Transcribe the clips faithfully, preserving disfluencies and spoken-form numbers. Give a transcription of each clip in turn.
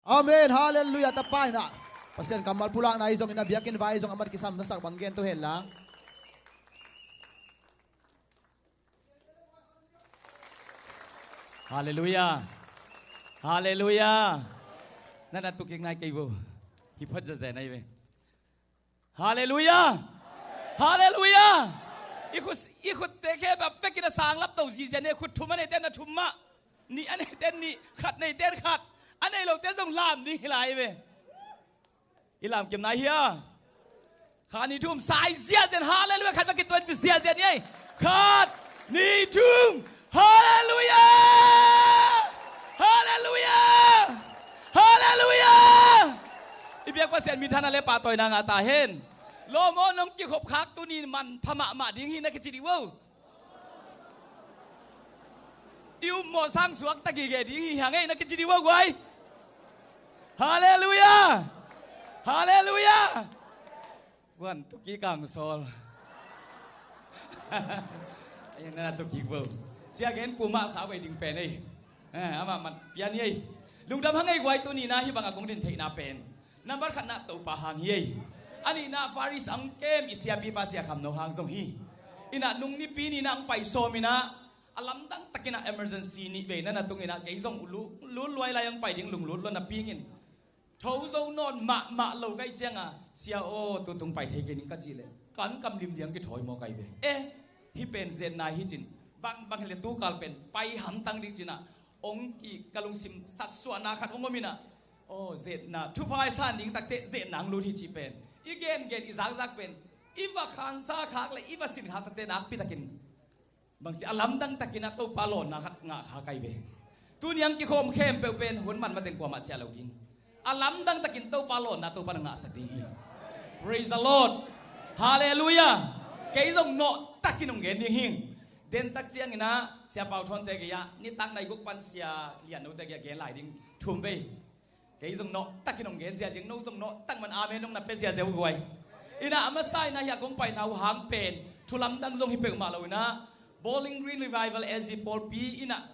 Amen. Halleluiah. Tapa in ah Pasian kammal pulakna ahi zongin a biakinn vai zong a mat kisam na sak bang gen to hen la. Halleluiah. Halleluiah. Na na tuk kik nai kei bo. Hi phat zazen ai ve. Halleluiah. Halleluiah. I khut, i khutte khe bap vekin a sang lap to zizen e. Khut thum a neite na thum mah. Nih a neite nih. Khat neite khat. A nei lote zong lam ding hi lai ve. I lamkim nai hia? Khat, nih, thum, sai ziazen. Halleluiah. Khat va kituan ci ziazen ei. Khat, nih, thum. Halleluiah. Halleluiah. Halleluiah. I biak Pasian minthanna le pahtawina ngah ta hen. Lawm aw, nong kikhop khak tuni manpha mahmah ding hi na kici dih vo. I upmawh sang suakta gige ding hi hang ei na kici dih vo guai. Halleluiah. Halleluiah. Guan tuki kang sawl. Ai na tuki vo. Sia gen puma sa vei ding pen ei. Amah mat pian ei. Lungdam hang ei guai, tuni na hi bang a kong din theihna pen nambar khatna Topa hang hi ei. A nihna Faris ang kem i siapipa Sia Kham No hang zong hi. Inah nung nipi nina ang pai sawm inah a lamdang takinah emergency nih vei na na tung inah kei zong lul luai lai ang pai ding lunglut lo na pingin tho zo nawn mahmah lo kai cianga, Sia aw, tu tung pai thei kei ning ka cih leh kan kam limliang kithawi maw kai ve. Eh, hi pen zetna hi cin. Bang bang hi le tu kal pen pai hamtang ding cinah ong ki ka lungsim satsuahna khat ong om inah. Aw, zetna thupha i san ding takte zetna ang lut hi cih pen i gengen i zakzak pen i va khansa khak le i va sin khak takte nakpi takin bangci a lamdang takinah Topa lawnna khat ngah kha kai ve. Tuni ang kikhawm khempeuh pen hun man mateng kuamah ciah lo ding. A lamdang takin Topa lawnna Topa na ngahsak ding hi. Praise the Lord. Halleluiah. Kei zong nawh takin hong gen ding hi. Dentak cianginah Sia Pau Thawnte gei-ah nitak nai guk pan Sia Lian Note gei-ah gen lai ding thum vei. Kei zong nawh takin hong gen ziazing, no zong nawh tak man amen nong na pe ziazia uh guai. Inah a masa inah hi a kong paina uh hang pen thu lamdang zong hi peuhmah lo inah Bowling Green Revival S G pawlpi inah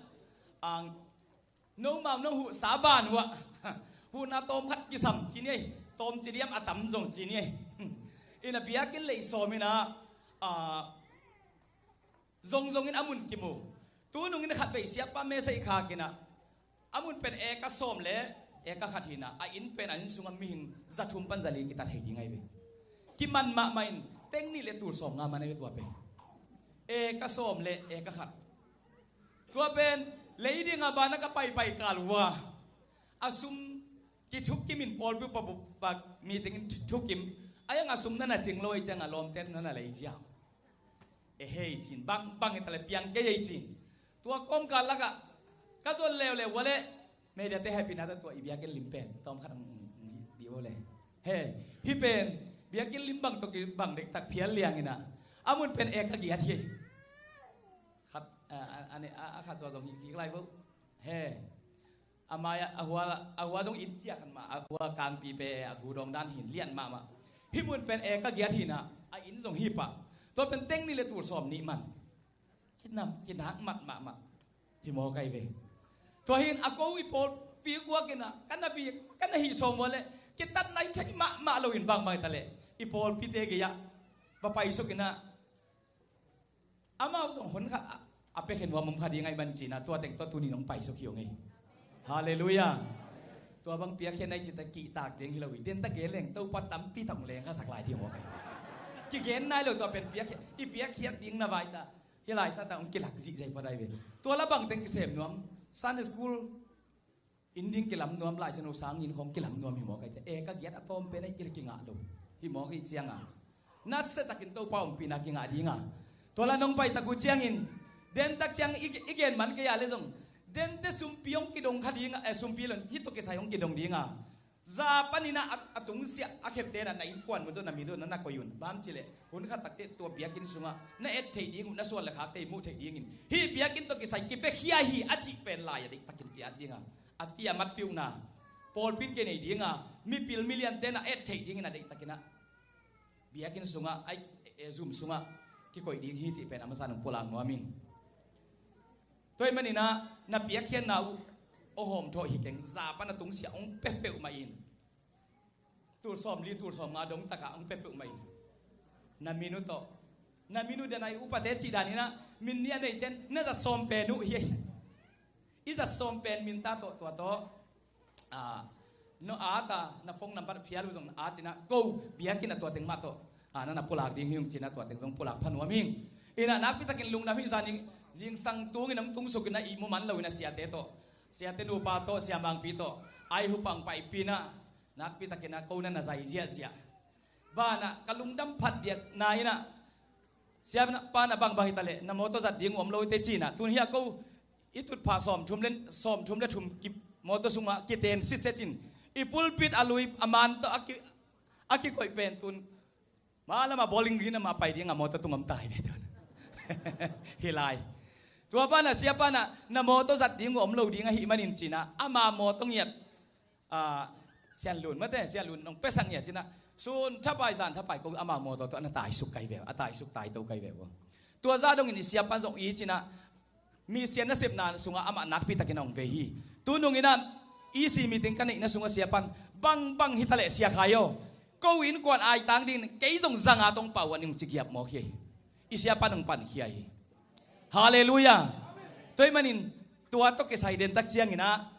ang nomau nong huhsa ban uh ah huhna tawm khat kisam ci ni ei. Tawm ci diam a tam zong ci ni ei. Inah biakinn lei sawm inah zongzongin a mun kimu. Tunungin khat vei siapa mesa i khakinah a mun pen eka sawm le eka khat hinah a inn pen a inn sungah mihing za thum pan za li kitat hei ding ahi ve. Kiman mahmah in teng nih le tul sawm nga man ahi ve tua pen. Eka sawm le eka khat. Tua pen lei dingah bana ka paipai kal uh a a sum kithuk kimin pawlpi pa meeting in thuk kim. A iang a sum na na cing lo ei ciangah lawmten na na lei ziau. E hei cin bang bang hi tale piang kei ei cin. Tua kawmkal lakah ka zon leuleu vua le mediate happy nata tua i biakinn lim pen tawm khat ang di vua le he hi pen biakinn lim bang tawh kibang dektak phial lianginah a mun pen eka giat hi. Khat a khat tua zong hi kik lai vo. He a mai-ah a hua a hua zong inn ciah khan mah a hua kangpi pe a gu dawng dan hin lian mahmah. Hih mun pen eka giat hinah a inn zong hi pah. Tua pen teng nih le tul sawm nih man kinam kinak mat mahmah. Hi maw kai ve. Tua hin a ko i pawlpi guak inah kan a bik kan a hih sawm vua le kitat nai thei mahmah loin bangbang i ta leh i pawlpite gei-ah va paisuk inah amau zong hon kha a pekhe nuam om kha ding ahi man cinah tua teng tawh tuni nong paisuk hi ong ei. Halleluiah. Tua bang piakkhiat nai cita kihtak ding hi lo hi. Denta gen leng Topa tampi tak hong leng khasak lai ding aw kai. Kigen nai lo tua pen piakkhiat i piakkhiat ding na vai ta hi lai sata hong kilak zihzai pa dai ve. Tua la bang teng kisem nuam Sunday school inn ding kilam nuam, Lai Siangtho sang inn khawng kilam nuam hi mawk ahi ciang, eka giat a tawm pen ahi kila kingah lo hi mawk ahi cianga nasiatakin Topa ompihna kingah dinga tua la nong paitak uh ciangin dentak ciang i gen man kei a le zong dente sumpi hong kidong kha dinga, eh, sumpi lon hih tawh kisai hong kidong dinga za paninah a tungsiah a khepte na na innkuan mun tawh na min tawh na na koih un. Bang cileh hun khat takte tua biakinn sungah na et theih ding uh, na suan le khakte i muh theih dingin hih biakinn tawh kisai kipiakhia hi a cih pen lai a deihtakin ki-at dinga a ti a matpiukna pawlpi in kinei dinga mipil miliante na et theih dingin a deihtakinah biakinn sungah a zum sungah kikoih ding hi cih pen a masa nong pulak nuam ing. Tua ahih maninah na piakkhiatna uh Hong hawm thawh hi keng, za pan a tungsiah hong pia peuhmah in. Tul sawmli, tul sawmnga dong takah hong pia peuhmah in. Na minu tawh, na minu den a i upate cih daninah min nih a neiten na za sawm pen uh hi. I za sawm pen minta tawh tua tawh, ah, no at a, na phone number phial uh zong at inah ko biakinn a tua teng mah tawh, ah, na na pulak ding hi ung cinah tua teng zong pulak pha nuam hing. Inah nakpitakin lungdam hi. Zani zingsang tungin hong tungsukin a ihmu man loin a siate tawh, siate nupa tawh, siamangpi tawh a ihupang paipinah nakpitakinah ko na na zai ziahziah. Banah ka lungdam phat biakna inah, siapa na bang bang hitaleh na mawtaw zat ding uh om lo te cinah tun hiah ko i tutphah sawmthum le, sawmthum le thum ki mawtaw sungah kiten sitset in i pulpit a lui a man tawh a ki, a kikoih pen tun mah lamah Bowling Green amah pai ding a mawtaw tung om tai ve tun. Hi lai. Tua banah siapa na, na mawtaw zat ding uh om lo ding ahih manin cinah ama mawtaw ngiat, ah, Sianlun mate, Sianlun nong pesak ngiat cinah sun thapai zan thapai ko ama mawtaw tawh a na taisuk kai ve uh, a taisuk taito kai ve uh. Tua zah dongin i siapan zong i cinah mi sia nasepna sungah amah nakpitakin a hong ve hi. Tununginah i si meeting ka neihna sungah siapan bang bang hitaleh sia khai aw, ko innkuan aitang dingin kei zong zanga tong pau a ning ci giap mawk hi. I siapan hong pankhia hi. Halleluiah. Tua ahih manin tua tawh kisai dentak cianginah,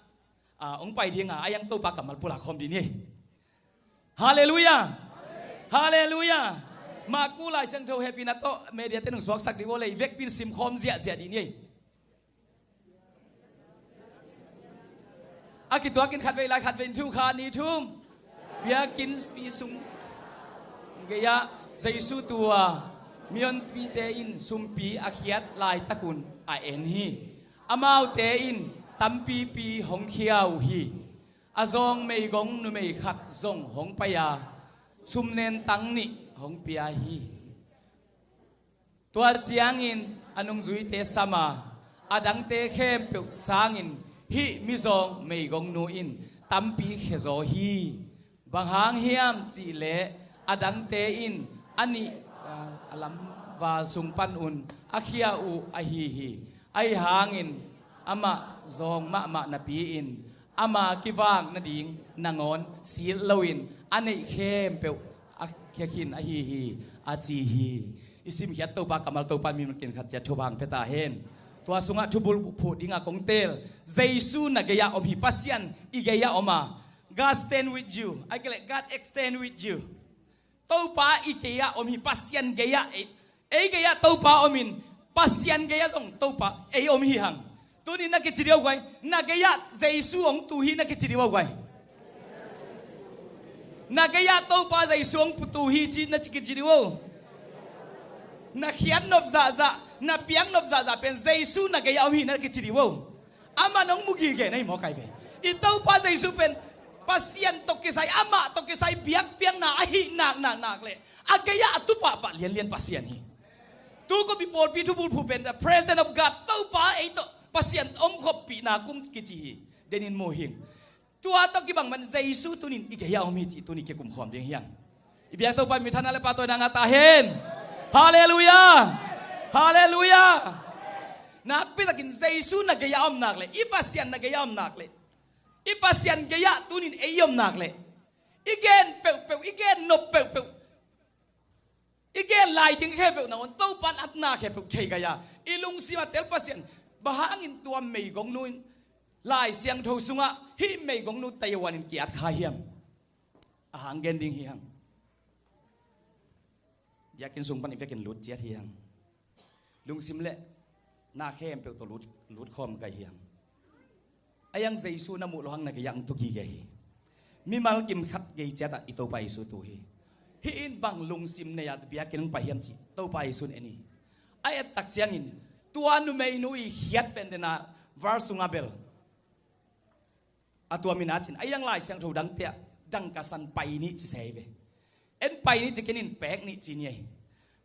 ah, hong pai dinga a iang Topa kammal pulak khawm dih ni. Halleluiah. Halleluiah. Maku Lai Siangtho hehpihna tawh media te nung suaksak dih vawlei vekpin simkhawm ziahziah dih ni. A kituakin khatvei lai khatvei in thu kha ni thum biakinnpi sung gei-ah Jesu tua mihonpite in sumpi a khiat laitakun a en hi. Amaute in tampipi hong khia uh hi. A zawng meigong numei khat zong hong pai a sumnen tang nih hong pia hi. Tua ciangin a nungzuite sam a, a dangte khempeuh sangin hih mizawng meigongnu in tampi khia zaw hi. Bang hang hiam cihleh a dangte in a nih a lamval sung panun a khia uh ahi hi. Ahi hangin amah zawng mahmah napi-in ama kivak nading nangawn silh loin a neih khempeuh a khia khin ahi hi, a ci hi. I simkhiat Topa kammal Topa min kin khat ciat thupha hong pia ta hen. Tua sungah thubul phuh dingah kong teel. Jesu na gei-ah om hi. Pasian i gei-ah om a, God stand with you. Ai kei leh God extend with you. Topa i gei-ah om hi. Pasian gei-ah ei, ei gei-ah Topa om in, Pasian gei-ah zong Topa ei om hi hang. Tunin na kici dih uh guai, na gei-ah Jesu hong tu hi na kici dih uh guai. Na gei-ah Topa Jesu hong tu hi ci na kici dih uh. Na khiat nop zahzah, na piak nop zahzah pen Jesu na gei-ah om hi na kici dih uh. Amah nong mu gige na hi maw kai ve. I Topa Jesu pen Pasian tawh kisai, amah tawh kisai biakpiakna ahi nak nak nak leh a gei-ah a tu pahpah lianlian Pasian hi. Tu ko bi pawlpi thubul phuh pen the presence of God, Topa ei tawh Pasian omkhoppihna kum kici hi. Denin mu hing. Tua tawh kibang man Jesu tunin i gei-ah om hi cih tuni kikum khawm ding hiang. I biak Topa in mithana le pahtawina ngah ta hen. Halleluiah. Halleluiah. Nakpitakin Jesu na gei-ah om nak leh, i Pasian na gei-ah om nak leh, i Pasian gei-ah tunin ei om nak leh, i gen peuhpeuh, i gen nop peuhpeuh, i gen lai ding khempeuh nangawn Topa in a na khempeuh thei gai a, i lungsim a tel Pasian. Bang hangin tua meigongnu in Lai Siangtho sungah hih meigongnu Taiwan in ki-at kha hiam? A hang gen ding hi hang. Biakinn sung pan i vekin lut ciat hi hang. Lungsim le na khempeuh tawh lut, lut khawm kai hi hang. A iang Jesu na muh lo hang na gei-ah hong tu gige hi. Mimal kim khat gei ciatah i Topa Jesu tu hi. Hih in bang lungsim nei-ah biakinn hong pai hiam cih Topa Jesu in en hi. A ettak ciangin tua numeinu i khiat pen dena verse sungah bel a tua mina cin a iang Lai Siangtho dangte ah dangka san pai nih ci sei ve. En pai nih ci kenin pek nih ci ni ei.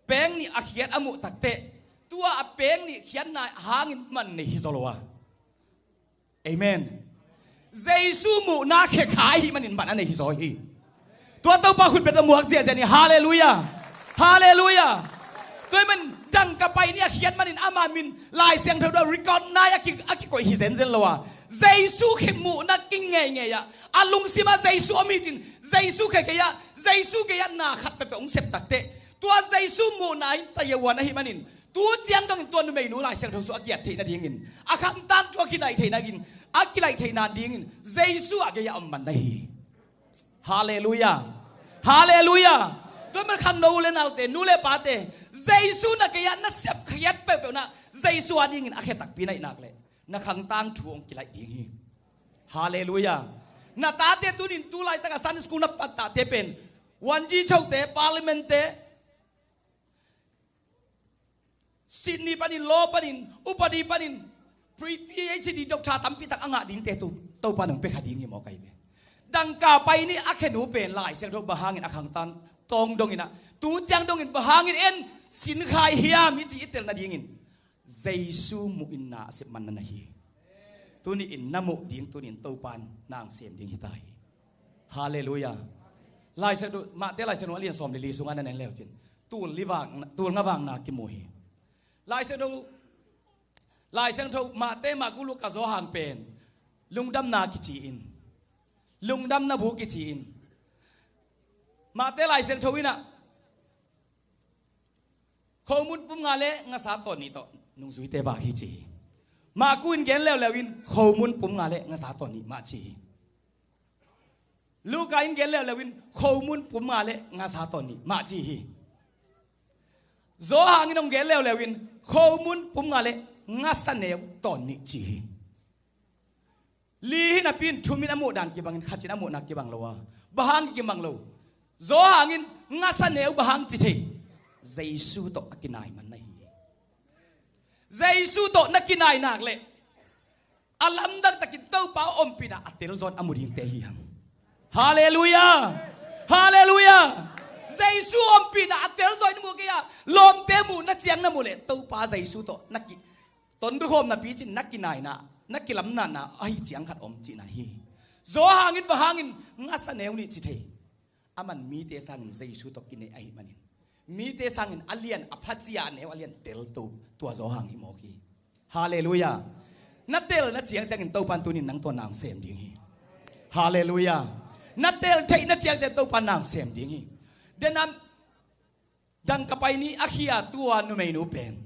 Pek nih a khiat a muh takteh tua a pek nih khiatna hangin man nei hi zaw lo a. Amen. Jesu muhna khekha ahih manin man a nei hi zaw hi. Tua Topa khutbet a muak ziahziah ni. Halleluiah. Halleluiah. Tua ahih man dangka pai nih a khiat manin ama min Lai Siangtho dah record nai a ki, a kikoih hi zenzen lo a. Jesu khe muhna kingeingei ah, a lungsim ah Jesu om hi cin, Jesu khe kei ah, Jesu kei ah na khat peuhpeuh hong sep takteh, tua Jesu muhna in tayawan ahih manin, tu ciang dongin tua numeinu Lai Siangtho sung a kiat theih nadingin, a khangtang thu a kilaih theih nadingin, a kilaih theih nadingin Jesu a gei ah om man na hi. Halleluiah. Halleluiah. Tua man khangno u le naute, nu le pate, Jesu na kei ah na sepkhiat peuhpeuh na, Jesu a dingin a khe takpi na hih nak leh, na khangtang thu hong kilaih ding hi. Halleluiah. Na tate tunin tu laitak a Sunday school na pat tate pen, wanji chote, parliament te, Sydney panin, law panin, upadi panin, pre-, P H D doctor tampi tak a ngah dingte tu, Topa nong pia kha ding hi maw kai ve. Dangka pai ni a khe nu pen Lai Siangtho bang hangin a khangtang tawng dongin ah, tu ciang dongin bang hangin en sin khai hiam i cih i tel nadingin Jesu muh in na a sep man na na hi. Tuni in na muh ding, tuni in Topa in nang sem ding hi ta hi. Halleluiah. Lai Siangtho, Mate Lai Siangtho a lian sawm le li sungah na en le uh cin, tul li vang, tul nga vang na kimu hi. Lai Siangtho, Lai Siangtho, Mate, Marku, Luka, Johan pen lungdamna kici in, lungdamna bu kici in, Mate Lai Siangtho in ah, khomun pum nga le ngasa tawn nih tawh nungzuite vak hi ci hi. Marku in gen leuleu in khomun pum nga le ngasa tawn nih mah ci hi. Luka in gen leuleu in khomun pum nga le ngasa tawn nih mah ci hi. Johan in hong gen leuleu in khomun pum nga le ngasa neu tawn nih ci hi. Li hi napi in thum in a muh dan kibang in, khat in a muhna kibang lo a. Bang hang kibang lo? Johan in ngasa neu bang hang ci thei? Jesu tawh a kinai man na hi. Jesu tawh na kinai nak leh, a lamdang takin Topa ompihna a telzaw in a mu dingte hi hang. Halleluiah. Halleluiah. Jesu ompihna a telzaw in mu kei a, lawmte muhna ciang na muh leh Topa Jesu tawh na ki, tonrukhawm napi cin na kinaina, na kilamnatna ahi ciang khat om cihna hi. Johan in bang hangin ngasa neu nih ci thei? Aman mite sangin Jesu tawh kinei ahih manin, mite sangin a lian a phacia a neu a lian tel tu, tua Johan hi mawk hi. Halleluiah. Na telna ciangciangin Topa in tunin nang tawh nang sem ding hi. Halleluiah. Na tel theihna ciangciang Topa in nang sem ding hi. Denam dangka pai ni a khia tua numeinu pen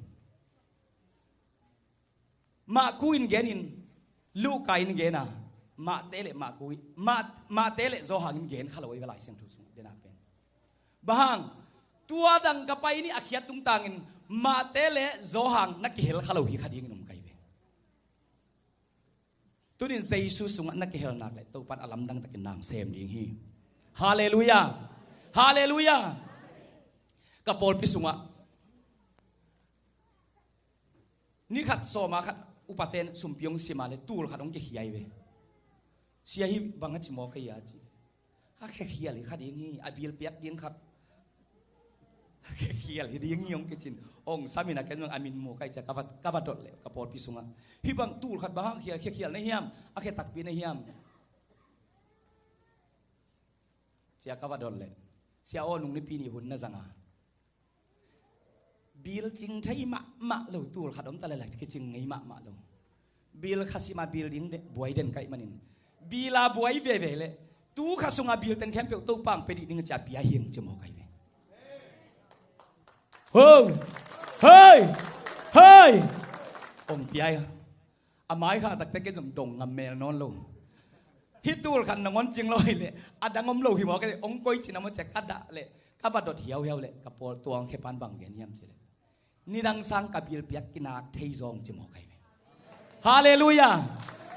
Marku in gen in, Luka in gen a, Mate le Marku, Ma-, Mate le Johan in gen kha lo hi ve Lai Siangtho sung dena pen. Bang hang, tua dangka pai ni a khiat tungtangin Mate le Johan na kihel kha lo hi kha dingin om kai ve. Tunin Jesu sungah na kihel nak leh Topa in a lamdang takin nang sem ding hi. Halleluiah. Halleluiah. Ka pawlpi sungah ni khat sawma khat upaten sumpi hong sim a leh tul khat hong kikhia hi ve. Sia, hih bang a ci maw kei a ci. A khekhial hi kha ding hi, a bil piak ding khat. A khekhial hi ding hi hong kici in. Hong sam in a, ken zong a min mu kei cia ka va, ka va dot leh ka pawlpi sungah, hih bang tul khat bang hang khia, khekhial na hiam, a khe takpi na hiam? Cia ka va dot leh, Sia aw, nung nipi ni hun na zang a, bil cing thei mahmah lo, tul khat om ta leh la kicing ngei mahmah lo. Bil kha sim a bil ding de, buai den ka hih manin, bil a buai veve leh, tu kha sunga bil teng khempeuh Topa hong pia dih ding a ci a, pia hi hong ci maw kai ve. Ho! Hei! Hei! Hong pia hi. A mai kha takte ken zong dong ngam mel nawn lo. Hih tul khat nangawn cing lo hi leh, a dang om lo hi maw, kei hong koi cin a maw cia ka dah leh, ka va dot hiauhiau leh, ka pawl tuang khepan bang gen hiam ci leh, nidang sang ka bil piak kinak thei zaw ci maw kai ve. Halleluiah.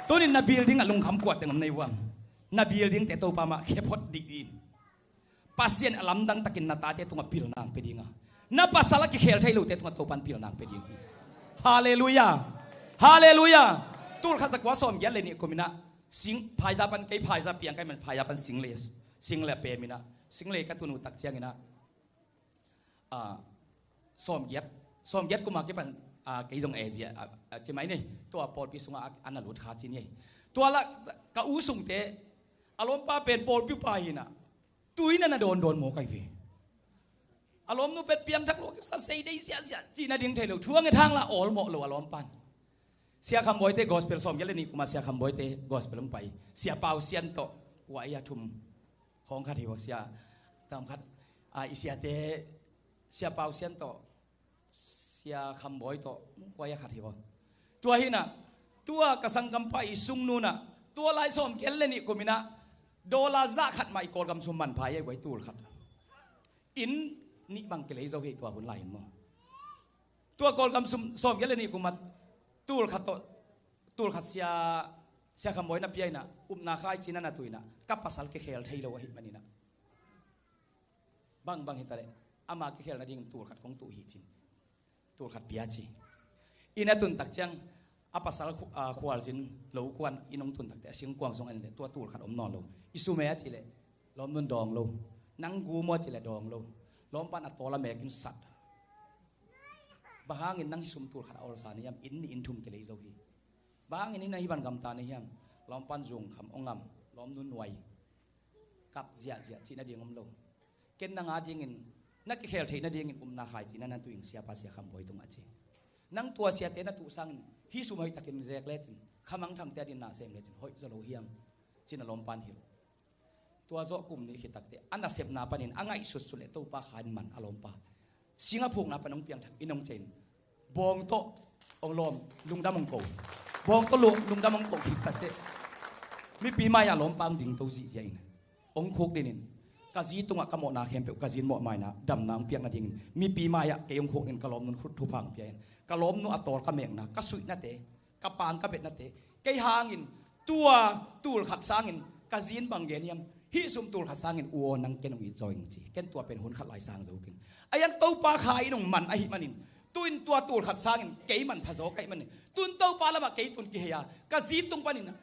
Tunin na bil ding a lungkham kua teng om nei vuam? Na bil dingte Topa mah khe phot dih in. Pasian a lamdang takin na tate tungah pilna hong pia ding a, na pasal a kikhel thei lote tungah Topa in pilna hong pia ding hi. Halleluiah. Halleluiah. Tul khat za kua sawm giat le nih kum in ah, sing, phaiza pan, kei phaiza piang ka hih man phaiza pan sing le, sing le pem in ah, sing le ka tun uh tak ciangin ah, ah, sawm giat, sawm giat kum a kipan, ah, kei zong A Z ah, ah, ci mai ni, tua pawlpi sungah a, a na lut kha ci ni. Tua lah ka u sungte, a lawmpa pen pawlpi pa hi in ah, tui na na dawndawn maw kai ve. A lawmnu pen piangthak lo, sa sei dei ziahziah, cihna ding thei lo, thu a nget hang lah awlmawh lo a lawmpa in. Sia Kham Bawite gospel, sawmgiat le nih kuma Sia Kham Bawite gospel hong pai. Sia Pau Sian tawh kua i a thum khawng khat hi vo. Sia tam khat a i siate Sia Pau Sian tawh Sia Kham Bawi tawh kua i a khat hi vo. Tua hi na, tua ka sanggampa i sungnu na, tua lai sawmgiat le nih kum i na, dollar za khat mah i Kawlgam sum manpha i a guai tul khat. Inn nih bang kilei zo hi tua hun lai in maw. Tua Kawlgam sum sawmgiat le nih kuma tul khat tawh, tul khat sia, Sia Kham Bawi na pia i na, upna khai cina na tu i na, ka pasal kikhel thei lo ahi man i na. Bangbang hi ta leh, ama kikhel nading tul khat kong tuh hi cin. Tul khat pia ci. Inn a tun tak ciang, a pasal khu-, a, khualzin lo kuan inn hong tun tak teh, a singkuang zong en leh, tua tul khat om nawn lo. I sum e a cih leh, lawmnun dawng lo. Nang gu maw a cih leh dawng lo. Lawmpan a tawl a mek in sat. Bang hangin nang sum tul khat a olsa na hiam, inn nih inn thum kilei zo hi. Bang hangin inn a hi ban gamta na hiam, lawmpan zung kham ong ngam, lawmnun nuai. Kap ziahziah cih nading om lo. Ken nang a dingin, na kikhel theih nadingin upna khai cina na tu ing Siapa Sia Kham Bawi tungah ci. Nang tua siate na tuh sangin, hih sum hoih takin zek lecin, khamang thangte a din na sem lecin, hoih zaw lo hiam, cin a lawmpan hilh. Tua zawh kum nih khit tak teh, a nasepna panin, a ngaihsutsut le Topa kha in man a lawmpa. Sing a phukna pan hong piangthak in hong cei in. Bawng tawh hong lawm, lungdam hong ko. Bawng tawh lu-, lungdam hong ko khit tak teh, mipi mai-ah lawmpa hong dingto zihziah in. Hong khukdin in. Ka zi tungah ka mawhna khempeuh, ka zi in mawhmaina, damna hong piak nadingin. Mipi mai-ah kei hong khukdin, ka lawmnun khut thupha hong pia in. Ka lawmnu a tawl ka mekna, ka suihnate, ka pang ka betnate, kei hangin tua tul khat sangin ka zi in bang gen hiam, hih sum tul khat sangin u aw nang ken hong it zaw ing ci. Ken tua pen hun khat lai sang zo keng. A iang Topa kha in hong man ahih manin, tu-in tua tul khat sangin kei manpha zaw ka hih manin, tu-in Topa lamah kei tun kihei a, ka zi tung panin,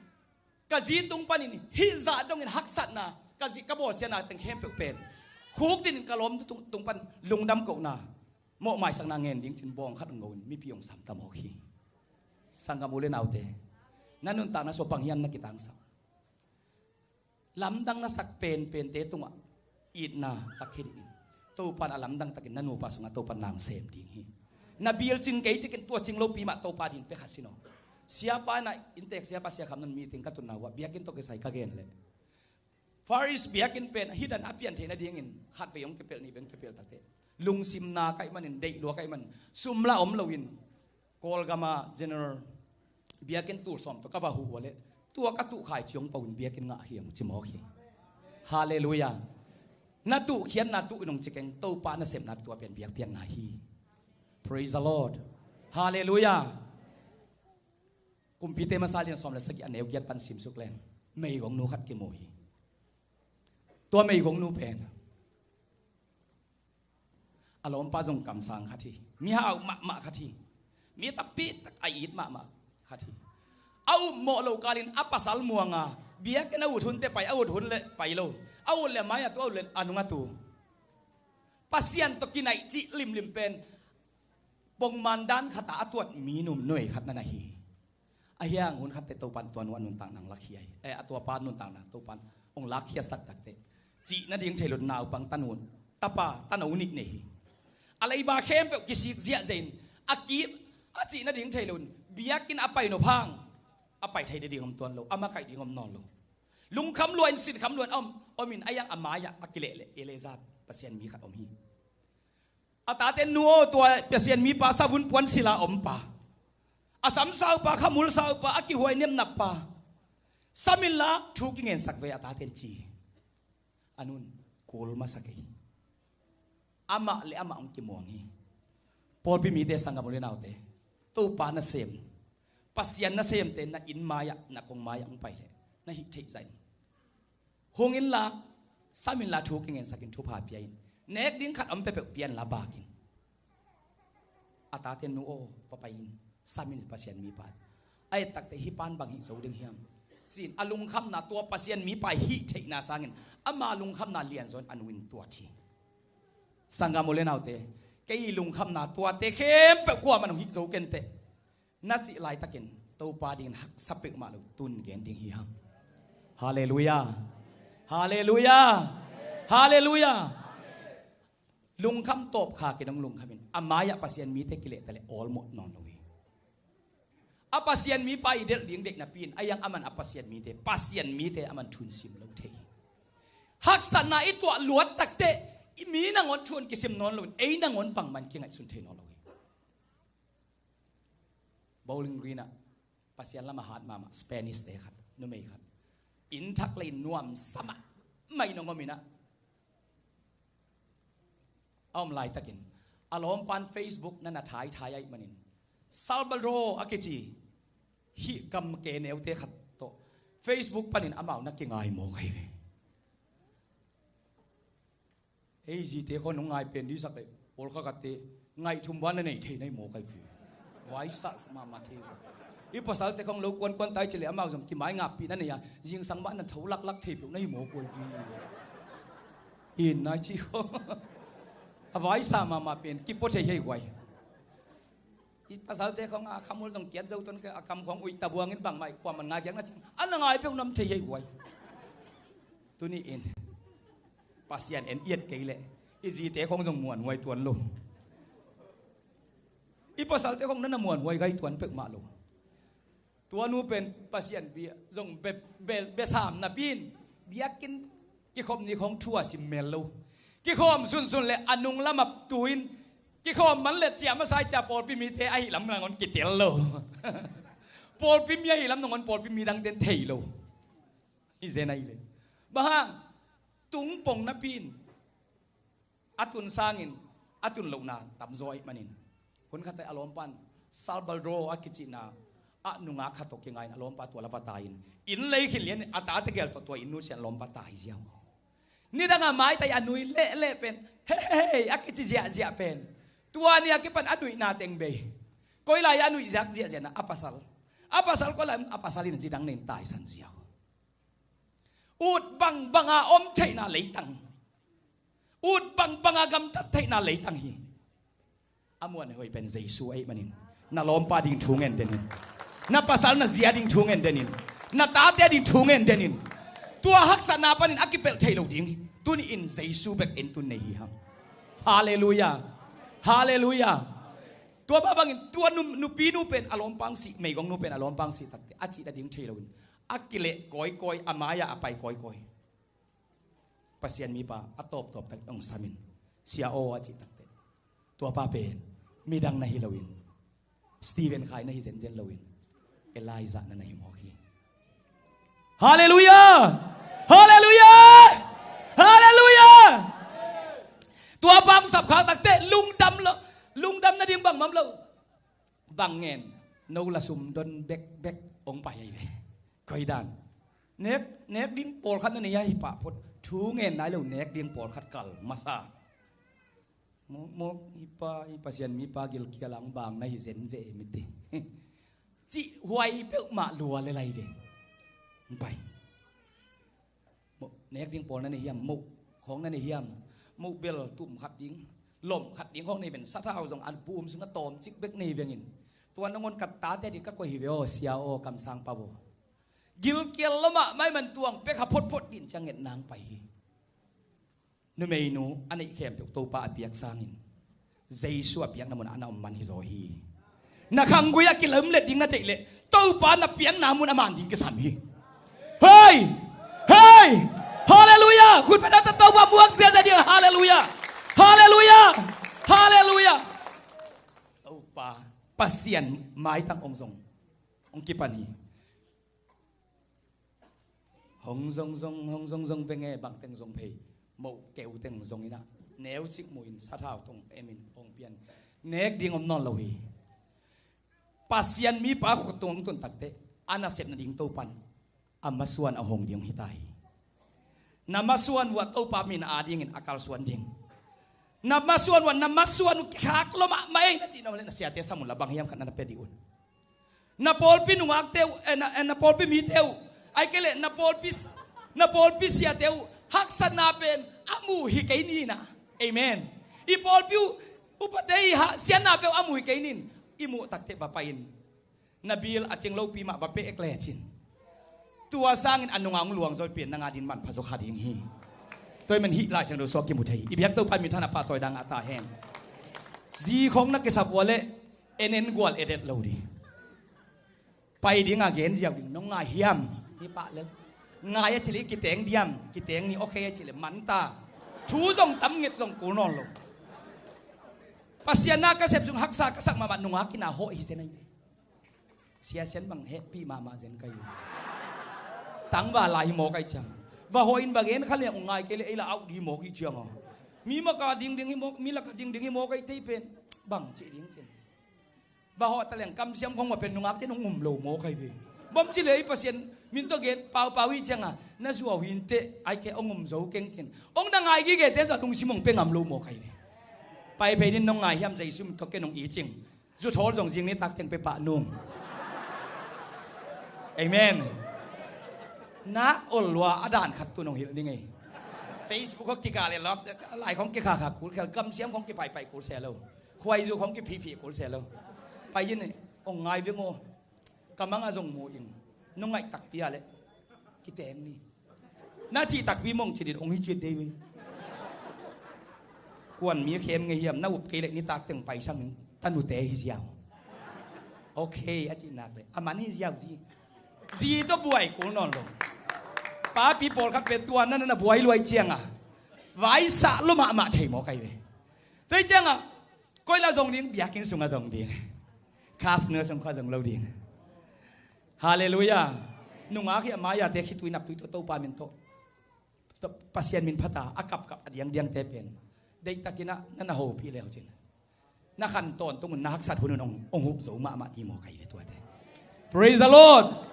ka zi tung panin hih zah dongin haksatna, ka zi ka bawlsiatna teng khempeuh pen khukdin in ka lawmnu tung, tung pan lungdam kohna, mawhmaisakna ngen ding cin bawng khat hong go in mipi hong sam ta mawk hi. Sanggam u le naute, na nuntakna sua bang hiam na kitangsak? Lamdang na sak penpente tungah itna tak hi ding in. Topan a lamdang takin na nupa sungah Topan nang sem ding hi. Na bil cing kei cikin tua cing lopi mah Topa din pia kha sin aw. Siapa na inntek, Siapa Sia Kham Nun meeting ka tunna uh ah biakinn tawh kisai ka gen leh, Far East biakinn pen hih dan a pian theih nadingin khatvei hong kipelh, nihvei hong kipelh tak teh, lungsim nak ahih manin, deih luak ahih manin, sum lah om loin, Kawlgam a general biakinn tul sawm tawh ka va huh uh a leh, tua ka tuh khaici hong pau in biakinn ngah hi hong ci mawk hi. Halleluiah. Na tuh khiatna tuh in hong ci keng, Topa nasepna tua pen biakpiakna hi. Praise the Lord. Halleluiah. Kumpite Masa lian sawm le sagih, a neu giat pan simsuk leng, meigongnu khat kimu hi. Tua meigongnu pen a lawmpa zong kamsang khat hi. Mihau mahmah khat hi. Mi tampi tak a it mahmah khat hi. A upmawh lo kalin a pasal muanga biakinn a ut hunte pai, a ut hun le pai lo. A ut le mai a tu, a ut le a nung a tu. Pasian tawh kinaih cih limlim pen pongman dan khatah a tuat minum nuai khat na na hi. A hiang hun khatte Topan tua nu a nuntakna hong lakkhia hi. Eh, a tuapa nuntakna Topan hong lakkhiasak takteh, cih nading thei lo naupang tanu, tapa tano nih nei hi. A leiba khempeuh kisik ziahziah in, a kip, a cih nading thei lo in, biakinn a pai nop hang a pai thei nading om tuan lo, a makaih ding om nawn lo. Lungkham lua in, sinkham lua in a om, om in a hiang a mai-ah a kilehleh Eleazar Pasian mi khat om hi. A tate nu aw, tua Pasian mipa savun puan sila ompa, a samsaupa, khamulsaupa, a kihuai nemnappa, sam inla thu kingensak ve a taten ci. A nun kul masa kei. Amah le amah hong kimuang hi. Pawlpi mite, sanggam u le naute, Topa nasem, Pasian nasemte na inn mai-ah, na kong mai-ah hong pai leh na hih theih zahin, hung inla, sam inla thu kingensakin thupha pia in. Nek ding khat om peuhpeuh pia inla bakin. A tate nu aw, pa pai in, sam in Pasian mipa. A et takteh hih pan bang hih zo ding hiam? Ci-in a lungkhamna, tua Pasian mipa hih theihna sangin ama lungkhamna lianzaw in a nu in tuat hi. Sanggam u le naute, kei lungkhamna tuate khempeuh kuamah in hong hih zo kenteh. Na cih laitakin Topa dingin haksa peuhmah lo tun gen ding hi hang. Halleluiah. Halleluiah. Halleluiah. Lungkham tawpkha kei dong lungkham in, a mai-ah Pasian mite kilehta leh awlmawh nawn lo hi. A Pasian mipa i delh ding deih napi in, a iang aman a Pasian mite, Pasian mite aman thu in sim lo thei hi. Haksatna i tuah luat takteh, i mi nangawn thu in kisim nawn lo in, ei nangawn bangmah in kingaihsun thei nawn lo hi. Bowling Green ah Pasian lam a hat mahmah Spanish te khat, numei khat, inn thak lei nuamsa mahmah in hong om in ah, a om laitakin a lawmpan Facebook na na thaithai ahih manin, Salvador a kici hih kam ke neute khat tawh Facebook panin amau na kingai mawk ahi ve. Ei zite khawng nong ngai pen dihsak leh, pawlkhat khatte ngaih thum bang na nei thei na hi mawk ahi ve. Vaisah mahmah thei ve. I pasalte khawng lo kuankuan tai ci leh amau zong kimai ngappih na nei a, zingsang mah na tho laklak thei peuh na hi mawk uh ahi ve. In nai ci khawng a vaisah mahmah pen kipua thei hi guai. I pasalte khawng a khamul zong kiat zo tuan kei, a kam khawng uih tabuangin bangmah kuaman ngai kiak na ciang a na ngai peuh nam thei hi guai. Tuni in Pasian en iat kei leh i zite khawng zong muanhuai tuan lo. I pasalte khawng na na muanhuai gai tuan peuhmah lo. Tua nu pen Pasian bia zong be, be, besam napi in, biakinn kikhop ni khawng thu a sim mel lo. Kikhawm sunsun leh a nung lam a tu in, kikhawm man leh ciah masa i ciah pawlpi mite ahi lam nangawn kitel lo. Pawlpi mi ahi lam nangawn pawlpi mi dangte'n thei lo. Hi zen ahi leh, bang hang, tung pong napi in, a tun sangin a tun lohna tamzaw ahih manin, hun khat a lawmpan Salvador a kicihna ah nungak khat tawh kingai in a lawmpa tua la va tai in, inn lei khin lian in a tate gel tawh tua inn nusian lawmpa tai ziau. Nidang a maitai a nui lehleh pen, hei, hei, hei, a kici ziahziah pen, tua ni a kipan a nuihna teng bei. Koi lai a nuih ziak ziahziah na, a pasal. A pasal koi lai, a pasal in zi dang nei in taisan ziau. Ut bangbang a om theihna leitang, ut bangbang a gamtat theihna leitang hi. A muanhuai pen Jesu ahih manin, na lawmpa ding thu ngen den in, na pasal na zi a ding thu ngen den in, na tate ding thu ngen den in. Tua haksatna panin a kipelh thei lo ding hi. Tuni in Jesu bek en tun nei hi hang. Halleluiah. Halleluiah. Tua mah bangin tua nu, nupi nu pen a lawmpa hong sih, meigong nu pen a lawmpa hong sih takteh a cih nading thei lo in, a kileh kawikawi, a mai-ah a pai kawikawi. Pasian mipa a tawptawp tak hong sam in, Sia aw, a cih takteh, tuapa pen midang na hi lo in, Stephen khai na hi zenzen lo in, Elijah na na hi mawk hi. Halleluiah! Halleluiah! Halleluiah! Tuapa hong sap khak takteh lungdam lo, lungdam nading bangmah om lo. Bang ngen, no la sum don bekbek hong pai ahi ve. Koi dan. Nek, nek ding pawlkhat na nei ahi pah phot, thu ngen nai lo, nek ding pawlkhat kal masa. Mawk, mawk, i pa, i Pasian mipa gilkial ah hong bang na hi zen ve mite. Cih huai peuhmah lua le lai ve. Hong pai. Moh, nek ding pawl na nei hiam? Moh khawng na nei hiam? Moh bel tum khat ding, lom khat ding khawng nei ven. Sathau zong a bu um sung a tawmcik bek nei vengin, tua nangawn ka tate ding ka koih hi ve aw, Sia aw, kamsang pa aw. Gilkial lo mahmah ahih man tuang pek ha photphot ding ciang ngetna hong pai hi. Numeinu a neih khempeuh Topa a piak sangin Jesu a piakna munah a na om man hi zaw hi. Na khanggui a kilamlet ding na deih leh Topa na piakna mun a man ding kisam hi. Hei! Hei! Halleluiah! Khut beng a ta Topa muak ziahziah ding. Halleluiah! Halleluiah! Halleluiah! Topa Pasian maitang hong zong, hong kipan hi. Hong zong zong, hong zong zong veng e, bang teng zong phei. Moh keu teng zong in ah, neu cik muh in, sathau tong em in hong pian. Nek ding om nawn lo hi. Pasian mipa khut tung hong tun takteh, a nasepna ding Topan a masuan a hong ding hong hi ta hi. Na masuan uh a Topa min a dingin a kalsuan ding. Na masuan uh a, na masuan uh khak lo mahmah ei na cih na om leh, na siate sam un la, bang hiam khat na na pia dih un. Na pawlpi nungakte uh, eh, na, eh, na pawlpi mite uh, ahih kei leh na pawlpi, na pawlpi siate uh haksatna pen a muh hi kei ni na. Amen. I pawlpi uh upate i ha, siatna peuh a muh hi kei ni. I muh takteh va pai in. Na bil a cing lopi mah va pe ek lecin, tua sangin a nungah hong luang zaw pen, nang a ding manpha zaw kha ding hi. Tua ahih man hih Lai Siangtho sung ah kimu thei hi. I biak Topa min thang a, pahtawi dang a ta hen. Zi khawng na kisap uh a leh, en en gual et et lo ding. Pai ding a gen ziau ding nong ngai hiam? Hi pah lel. Ngai a cih leh kiteng diam? Kiteng ni, okay a cih leh man ta. Thu zong tam nget zong kul nawn lo. Pasian na ka sep sung haksa ka sak mahmah nungak in a hawh hi zen ahi ve. Sia Sian bang hehpih mahmah zen ka hi ve. Tangval lai hi maw ka hi ciang. Va hawh in va gen kha leh ong ngai kei leh ei la auh ding hi maw ka hi ciang a. Mi maka dingding hi maw, mi laka dingding hi maw ka hi tei pen. Bang cih ding cin. Va hawh ta leng kamsiam khong va pen nungakte nong um lo maw ka hi ve. Bang ci leh ei Pasian min tawh gen paupau hi ciang a, na zuau hi inteh, ai khe ong um zo keng cin. Ong na ngai gigete zong lungsim ong pia ngam lo maw ka hi ve. Pai phei nin nong ngai hiam Jesu min tawh ken ong i cing. Zu thawl zong zing nitak teng pia pah nung. Amen. Nak ol lua a dan khat tu nong hilh ding ei. Facebook khong kikah leh lawp, lai khong kikha kha kul khel, kamsiam khong kipaipai kul se lo. Khuaizu khong kiphihphih kul se lo. Pai in ong ngai veng aw. Ka mang a zong mu ing. Nong ngaih takpi a leh kiteng ni. Na cih takpi mong ci din ong hi ciat dei ve. Kuan mi khem ngei hiam, na up kei leh nitak teng paisang ning, tanute hi ziau. Okay a cih nak leh a man hi ziau zi. Zi tawh buai kul nawn lo. Papi pawlkhat pen tua na na buai luai ciang a, vaisah lo mahmah thei maw ka hi ve. Tua hi ciang a, koi la zong ding, biakinn sung a zong ding. Khasnu sung khua zong lo ding. Halleluiah. Nungak hi a mai-ate khitui naptui tawh Topa min tawh, Pasian min phat a a kapkap a diangdiangte pen deihtakin ah na na hopih le uh cin. Na khan tawntung un, na haksat hun un ong, ong huh zo mahmah ding maw ka hi ve tuate. Praise the Lord.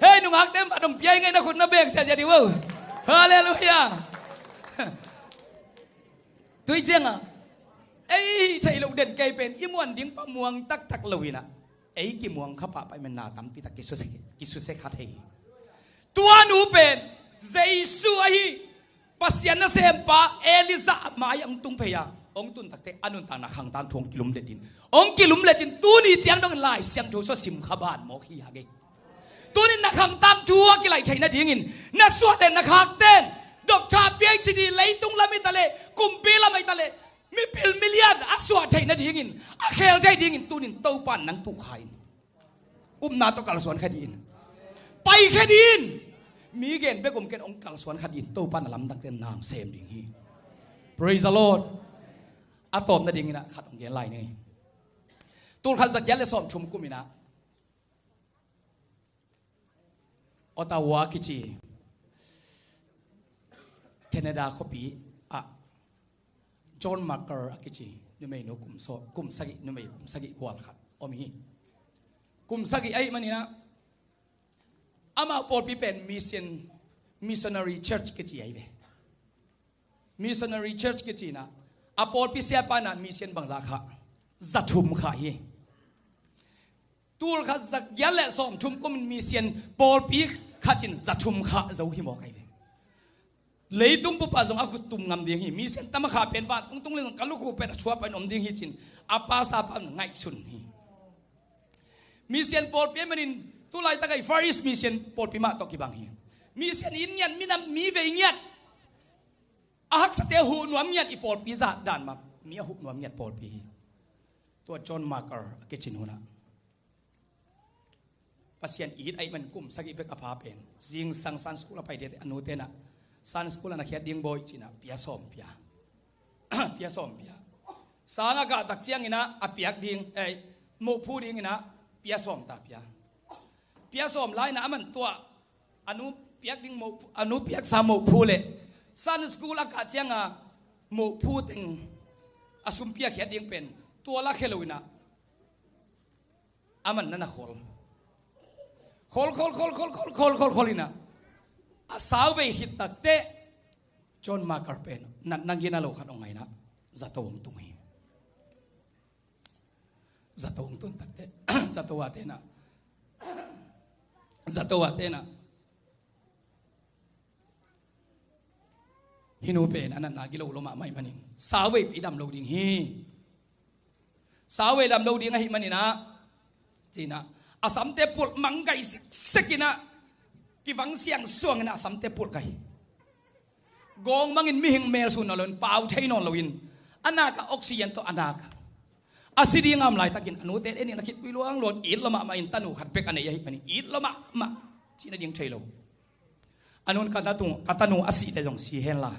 Hei, nungakte mah dong piai ngei, na khut na beng siasia ding uh. Halleluiah. Tui ciang a, ei theih loh den kei pen i muan ding pa muang taktak lo in ah, ei kimuang kha pahpah i man na tampi tak kisuse, kisuse kha thei hi. Tua nu pen Jesu ahi, Pasian nasempa Elijah a mai-ah hong tung phei a, hong tun takte a nuntakna khangtan thu hong kilum let in, hong kilum let in tuni ciang dongin Lai Siangtho sua sim kha ban mawk hi a gei. Tunin na khangtan thu a kilaih theih nadingin, na suahte na khakte in, doctor, PhD, leitung lam hi ta leh, kumpi lam hi ta leh, mipil milian a suah theih nadingin, a khel theih dingin tunin Topa in nang tuhkha in. Upna tawh kalsuan kha dih in. Pai kha dih in. Mi gen bek om ken, hong kalsuan kha dih in. Topa in a lamdangte nang sem ding hi. Praise the Lord. A tawp nadingin ah khat hong gen lai ni. Tul khat za giat le sawm thum kum in ah Ottawa kici Canada khuapi ah John Marker a kici numeinu kum saw, kum sagih, numei kum sagih gual khat om hi. Kum sagih ahih manin ah amau pawlpi pen mission, missionary church kici ahi ve. Missionary church kici in ah a pawlpi siapa in ah mission bangzah khah? Za thum khah hi. Tul khat za giat le sawm thum kumin mission pawlpi khat in za thum khah zo hi mawk ahi ve. Leitung bup ah zong a khut tum ngam ding hi. Mission tam a khah pen vantung tung le zong ka lukhu pen a thuap in om ding hi cin a pastor pa in ngaihsun hi. Mission pawlpi ahih manin tulaitak ah i Far East Mission pawlpi mah tawh kibang hi. Mission in ngiat, minam mi vei ngiat, a haksate huh nuam ngiat i pawlpi zah dan mah, mi a huh nuam ngiat pawlpi hi. Tua John Marker a kicin hun ah Pasian it ahih man kum sagih bek a pha pen zingsang Sunday school a pai tete, a nute in ah Sunday school a na khiat ding bawi ci in ah pia sawm pia. Pia sawm pia. Sang a kah tak ciangin ah a piak ding, eh, mohphu dingin ah pia sawm ta pia. Pia sawm lai in ah aman tua a nu piak ding mohphu, a nu piaksa mohphu le Sunday school a kah ciang a mohphu teng a sum piakkhiat ding pen tua la khia lo in ah aman na na khol. Khol, khol, khol in ah a sau vei khit takte John Marker pen natna gina lo khat hong ngah in ah zato hong tung hi. Zato hong tun takte zato a te in ah, zato a te in ah, hih nu pen a natna gilo lo mahmah ahih manin sau veipi dam lo ding hi. Sau vei dam lo ding ahih manin ah ci in ah a samte pulh mang gai siksik in ah kivang siangsuang in ah a samte pulh gai. Gawng mangin mihing mel sun nawn loin pau thei nawn loin a nak ah oxygen tawh a nak ah A si ding a om laitakin a nute en in a khitpui luangluang, it lua mahmah in, tanu khat bek a nei ahih manin it lua mahmah, cih nading thei lo. A nun ka tanu, ka tanu a sih leh zong si hen la.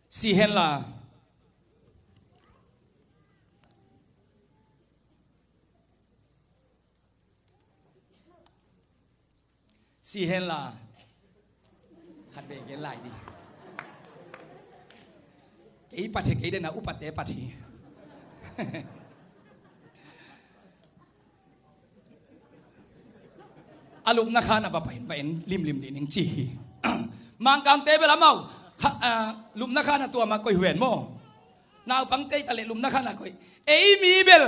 Si hen la. Si hen la. Khat vei gen lai dih. Kei pat hi, kei den a upate pat hi. A lupna khan a va pai in, va en limlim dih ning ci hi. Mangkangte bel amau kha, a, lupna khan a tuam a koih uh hen maw. Naupangte i ta leh lupna khan a koih. Ei mi bel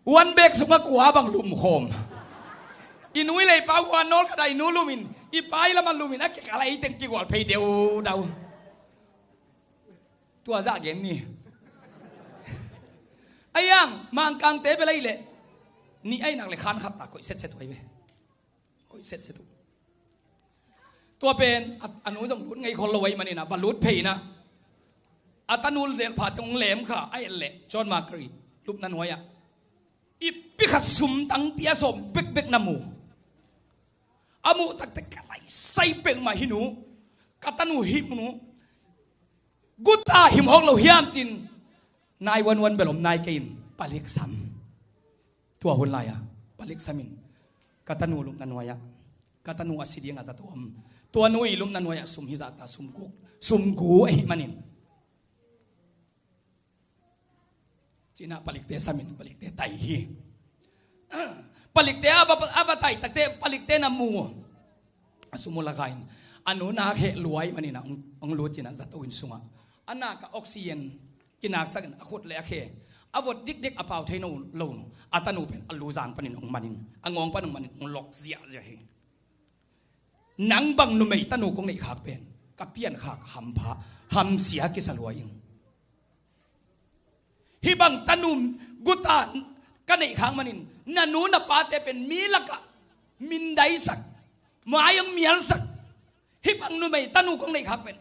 one bag sungah kua bang lum khawm. I nu i leipa uh a nawl khat ah i nu lum in, i pa i lam ah lum in, a kikal ah ei teng kigual phei deudau. Tua zah gen ni. Ahi hang Mangkangte bel ahih leh nih ahi nak leh khan khat ta koih setset uh ahi ve. Koih setset uh. Tua pen a, a nu zong lut ngei khol lo ahih manin a va lut phei in a, a tanu delhpha teng hong lem kha a, et leh John Mark Carey lupna nuai ah i pi khat sum tang pia sawm bekbek na mu. A muh tak teh ka lai sai peuhmah, hih nu, ka tanu hih nu guta him hawk lo hiam ci-in nine one one bel om nai kei in palik sam. Tua hun lai-a palik sam in ka tanu lupna nuai-ah ka tanu a si ding a zato om, tua nu i lupna nuai-ah sum hi zahta, sum guk, sum gu ahih manin. Ci-in ah palikte sam in palikte tai hi. Palikte a va, a va tai takte palikte na mu a sum uh la kha in, a nu nak heh lua ahih manin ah hong, hong lut ci-in ah zato inn sungah a nak ah oxygen kinaksak in a khut le a khe a vot dikdik a pau thei no lo nu, a tanu pen a lu zang panin hong man in, a ngawng pan hong man in hong lok ziahziah hi. Nang bang numei tanu kong neih khak pen ka piankhak hampha, hamsia kisa lua ing. Hih bang tanu guta ka neih khak manin na nu na pate pen mi lakah mindaisak, mai hong mialsak. Hih bang numei tanu kong neih khak pen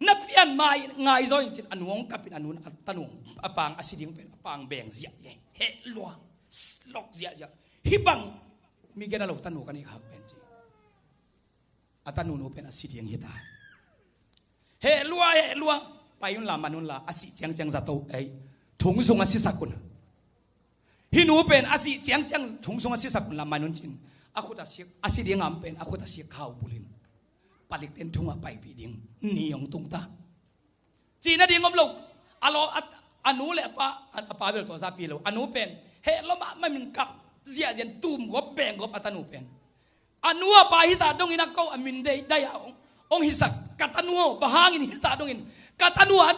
na pian mai ngai zaw in ci-in a nu hong kap in, a nu a tanu a pang a si ding pen a pang beng ziahziah, heh lua, lok ziahziah. Hih bang mi gen a lo tanu ka neih khak pen ci. A tanu nu pen a si ding hi ta. Heh lua, heh lua. Pai un la, man un la, a sih ciangciang zato, ei, thong sung a sisak un. Hih nu pen a sih ciangciang thong sung a sisak un la, man un ci-in a khut a sik, a si ding a om pen a khut a sik khau bul in palikte in thong ah paipih ding ni hong tung ta. Cih nading om lo. A law, a, a nu le a pa, a, a pa bel tua zahpi lo. A nu pen heh lua mahmah in kap ziahziah in, tum gawp beng gawp a tanu pen. A nu a pa hizah dongin a ko a min dei dai a hong, hong hisak. Ka tanu aw, bang hangin hizah dongin ka tanu a,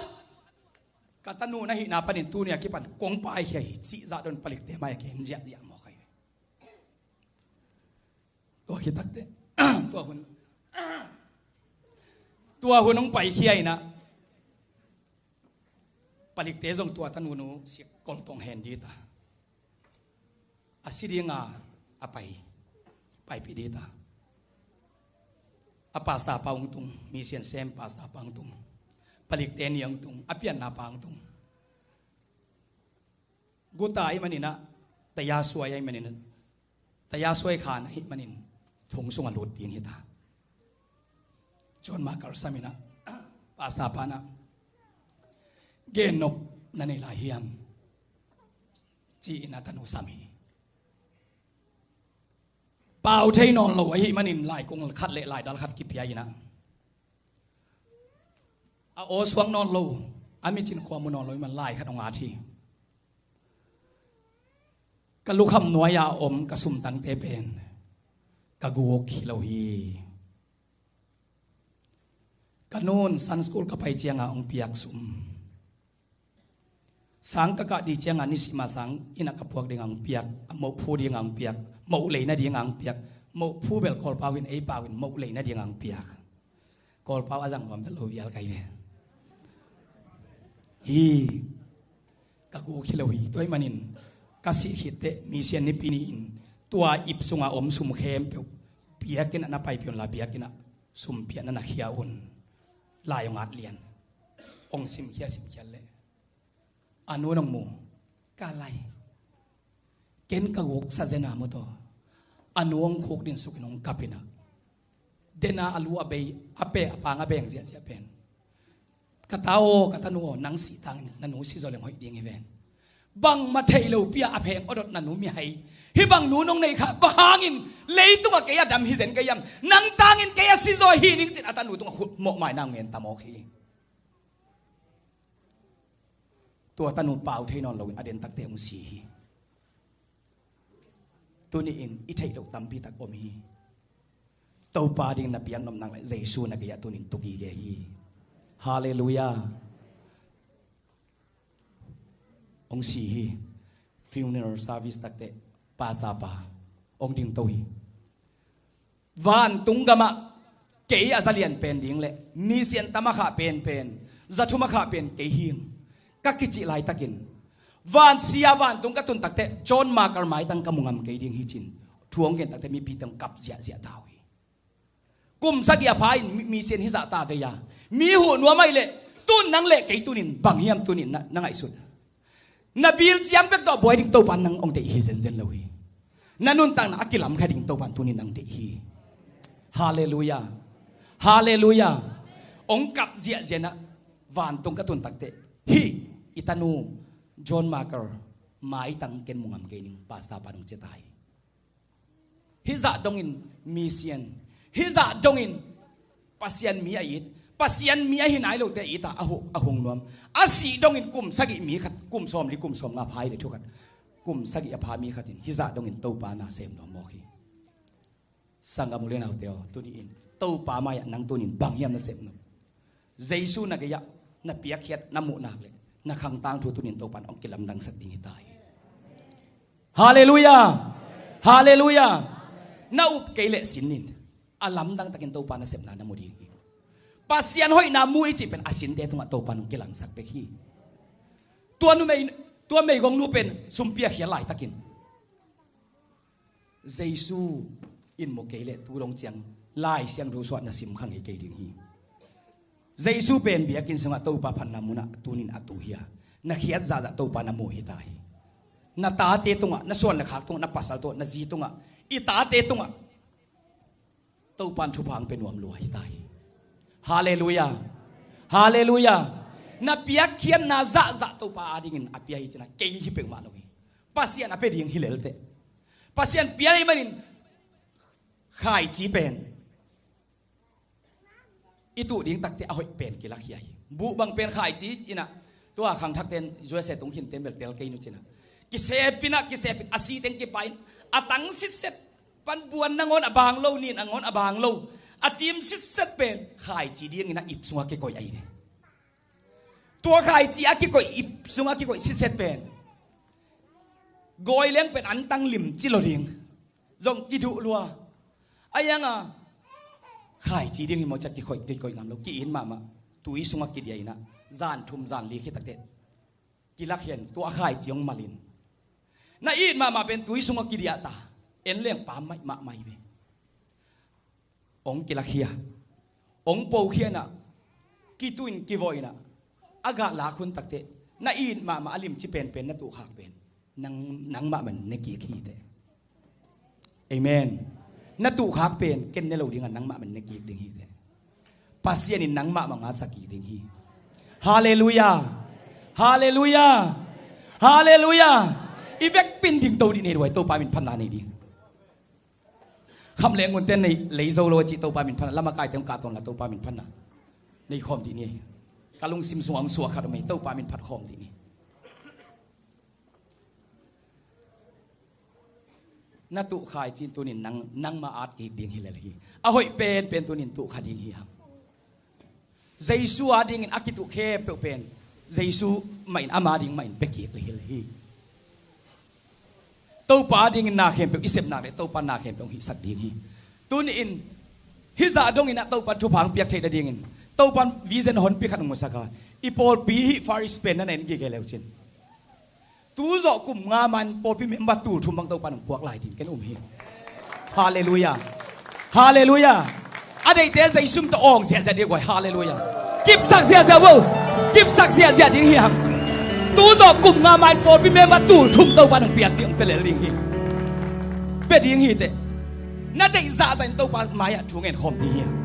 ka tanu na hihna panin tuni a kipan kong paikhia hi cih zah dongin palikte mai-ah kihen ziahziah mawk hi. Tua khit takteh tua hun, tua hun hong paikhia in ah palikte zong tua tanu nu sik koltong hen ding ta. A si ding a, a pai, paipih ding ta. A pastor pa hong tung, mission sem pastor pa hong tung, palikte ni hong tung, a pianna pa hong tung. Guta ahih manin ah, tayasuai ahih manin ah, tayasuai khan ahih manin thong sungah lut ding hi ta. John Mark Carey sam in ah, pastor pa in ah, gen nop na nei lai hiam, ci-in a tanu sam hi. Pau thei nawn lo ahih manin laikung khat le laidal khat kipia in ah, a aw suak nawn lo, a micin khua mu nawn lo ahih man lai khat hong at hi. Ka lukham nuai-a om ka sumtangte pen ka guk hi lo hi. Ka nun Sunday school ka pai ciangin hong piak sum, sang ka kah ding ciangin nisim a sang inn ah ka puak dingin hong piak, a moh phu dingin hong piak, moh lei nadingin hong piak. Moh phu bel Kawlpau in, ei pau in moh lei nadingin hong piak. Kawlpau a zang nuam vet lo vial ka hi ve. Hi, ka guk hi lo hi. Tua ahih manin ka sih khit teh mission nipi ni-in tua ip sungah om sum khempeuh biakinn ah na paipih un la, biakinn ah sum piakna na khia un. Lai hong at lian, hong simkhia simkhia leh A nu nong mu, ka lai. Ken ka guk sa zena mu taw. A nu hong khuk din sukin hong kap ina. Dena a lu a bei, a pe, a pang a beng ziahziah pen. Ka ta aw, ka tanu aw, nang sih tangin na nu si zaw leng hoih ding hi ven. Bangmah thei lo pi a a pheng awdot na nu mihai. Hih bang nu nong nei kha, bang hangin leitungah kei a dam hi zen kei hiam. Nang tangin kei a si zaw hi ning cin a tanu tungah khut mawhmai nang ngen ta mawk hi. Tua tanu pau thei nawn loin a den takte hong si hi. Tuni-in i theih loh tampi tak om hi. Topa ding na piak nop nak leh Jesu na gei-ah tunin tuk gige hi. Halleluiah. Hong si hi. Funeral service takteh pastor pa hong dingto hi. Vantung gamah kei a za lian pen ding le misian tam a khah penpen, za thum a khah pen kei hi ing. Ka kicih laitakin vansia vantung ka tun takteh John Mark maitang ka mu ngam kei ding hi cin thu hong gen takteh mipite hong kap ziahziah ta uh hi. Kum sagih a pha in mi, misian hi zah ta vei a mi huh nuam ahih leh tun nang le kei tunin bang hiam tunin na, na ngaihsut. Na bil ciang bek tawh buai ding Topa nang hong deih hi zenzen lo hi. Na nuntakna a kilamkha ding Topa tunin nang deih hi. Halleluiah. Halleluiah. Hong kap ziahziah na vantung ka tun takteh hih i tanu John Mark maitang ken mu ngam kei ning pastor pa nong cia ta hi. Hih zah dongin misian, hih zah dongin Pasian mi a it, Pasian mi ahi nai lote a it a, a hu-, a hung nuam. A sih dongin kum sagih mi khat, kum sawmli, kum sawmnga pha hi le thu khat. Kum sagih a pha mi khat in hih zah dongin Topa na sem nuam mawk hi. Sanggam u le naute aw, tuni-in Topa mai-ah nang tunin bang hiam na sem nuam. Jesu na gei-ah na piakkhiat na muh nak leh na khang tangthu tunin Topa in hong kilamdangsak ding hi ta hi. Halleluiah. Halleluiah. Na up kei leh sin in a lamdang takin Topa nasepna na mu ding hi. Pasian hoihna mu i cih pen a sinte tungah Topa in hong kilangsak bek hi. Tua numei, tua meigongnu pen sumpi a khial laitakin Jesu in mu kei leh tu dong ciang Lai Siangtho suah na sim kha ngei kei ding hi. Jesu pen biakinn sungah Topa phatna munah tunin a tu hi a, na khiat zahzah Topa na mu hi ta hi. Na tate tungah, na suan le khak tungah, na pasal tungah, na zi tungah, i tate tungah Topa in thupha hong pia nuam lua hi ta hi. Halleluiah. Halleluiah. Na piakkhiatna zahzah Topa adingin a pia hi cin a, kei hi peuhmah lo hi. Pasian a pia ding hi lelte. Pasian pia ahih manin khaici pen i tuh ding takteh a hoih pen kilakkhia hi. Buh bang pen khaici in a, tua khangthakte in U S A tung khin ten bel tel kei nu cin a, kisep in a, kisep in a, si teng kipai in a, tang sitset pan buan nangawn a bang lo, nin nangawn a bang lo, a cim sitset pen khaici dingin a ip sungah kikoih ahi ve. Tua khaici a kikoih, ip sungah kikoih sitset pen gawi leng pen antang limci lo ding. Zong kiduh lua. A ianga khaici ding hi maw ciat kikoih, kikoih ngam lo, ki-it mahmah. Tui sungah kidia in a, zan thum zan li khit takteh kilakkhia in tua khaici hong mal in, na it mahmah pen tui sungah kidia ta. En leng pam maimah mai ve. Hong kilakkhia, hong pokhia in a, kituh in kivawh in a, a gah lak hun takteh na it mahmah a limci penpen na tuhkhak pen nang, nangmah man ne kik hi teh. Amen. Na tuhkhak pen ken ne lo ding a, nangmah man ne kik ding hi teh. Pasian in nangmah man ngatsak kik ding hi. Halleluiah. Halleluiah. Halleluiah. I vekpi in dingto dih nei duai, Topa min phatna nei ding. Kham le ngunte nei lei zo lo a cih Topa min phatna, lam a kaite hong kah tawn la Topa min phatna nei khawm dih ni. Ka lungsim sungah hong suak khat om hi, Topa min phat khawm dih ni. Na tuh khaici in tunin nang, nangmah at kik ding hi lel hi. A hoih penpen tunin tuh kha ding hi hang. Jesu adingin a kituh khempeuh pen Jesu mah in, ama ding mah in pia kik lel hi. Topa adingin na khempeuh i sep nak leh Topa na khempeuh hong hihsak ding hi. Tuni-in hih zah dongin a Topa thupha hong piak theih nadingin Topa vision honpi khat hong musak a, i pawlpi hih Far East pen na na en gige le uh cin. Tu zawh kum nga man pawlpi member tul thum bang Topa in hong puak lai ding ken um hi. Halleluiah. Halleluiah. A deihte Jesu min tawh awng ziahziah ding guai. Halleluiah. Kipsak ziahziah vo. Kipsak ziahziah ding hi hang. Tu zawh kum nga ma-in pawlpi member tul thum Topa nong piak ding, hong pia lel ding hi. Pia ding hi teh. Na deih zahzah in Topa mai-ah thu ngen khawm ding hi.